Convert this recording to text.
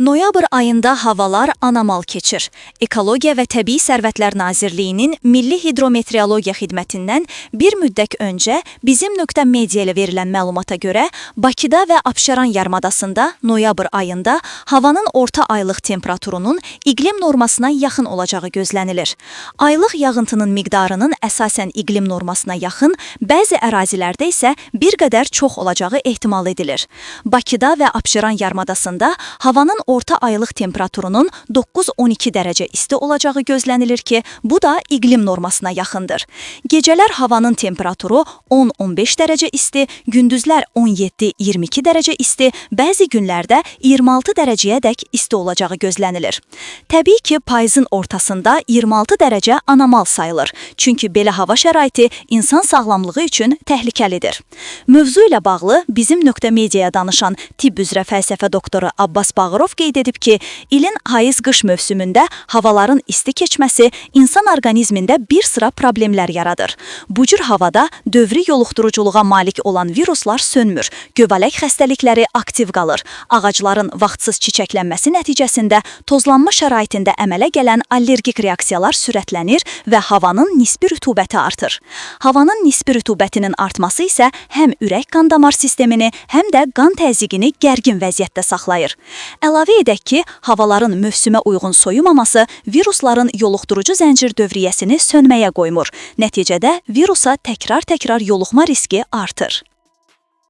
Noyabr ayında havalar anomal keçir. Ekologiya və Təbii Sərvətlər Nazirliyinin Milli Hidrometeorologiya Xidmətindən bir müddət öncə bizim .media ilə verilən məlumata görə Bakıda və Abşeron yarımadasında noyabr ayında havanın orta aylıq temperaturunun iqlim normasına yaxın olacağı gözlənilir. Aylıq yağıntının miqdarının əsasən iqlim normasına yaxın, bəzi ərazilərdə isə bir qədər çox olacağı ehtimal edilir. Bakıda və Abşeron yarımadasında havanın orta aylıq temperaturunun 9-12 dərəcə isti olacağı gözlənilir ki, bu da iqlim normasına yaxındır. Gecələr havanın temperaturu 10-15 dərəcə isti, gündüzlər 17-22 dərəcə isti, bəzi günlərdə 26 dərəcəyədək isti olacağı gözlənilir. Təbii ki, payızın ortasında 26 dərəcə anomal sayılır. Çünki belə hava şəraiti insan sağlamlığı üçün təhlükəlidir. Mövzu ilə bağlı bizim .mediaya danışan tibb üzrə fəlsəfə doktoru Abbas Bağırov qeyd edib ki, ilin hayız-qış mövsümündə havaların isti keçməsi insan orqanizmində bir sıra problemlər yaradır. Bu cür havada dövrü yoluxduruculuğa malik olan viruslar sönmür, göbələk xəstəlikləri aktiv qalır. Ağacların vaxtsız çiçəklənməsi nəticəsində tozlanma şəraitində əmələ gələn allergik reaksiyalar sürətlənir və havanın nisbi rütubəti artır. Havanın nisbi rütubətinin artması isə həm ürək qan damar sistemini, həm də qan təzyiqini gərgin vəziyyətdə saxlayır. Əlavə edək ki, havaların mövsümə uyğun soyumaması virusların yoluxdurucu zəncir dövriyyəsini sönməyə qoymur. Nəticədə virusa təkrar-təkrar yoluxma riski artır.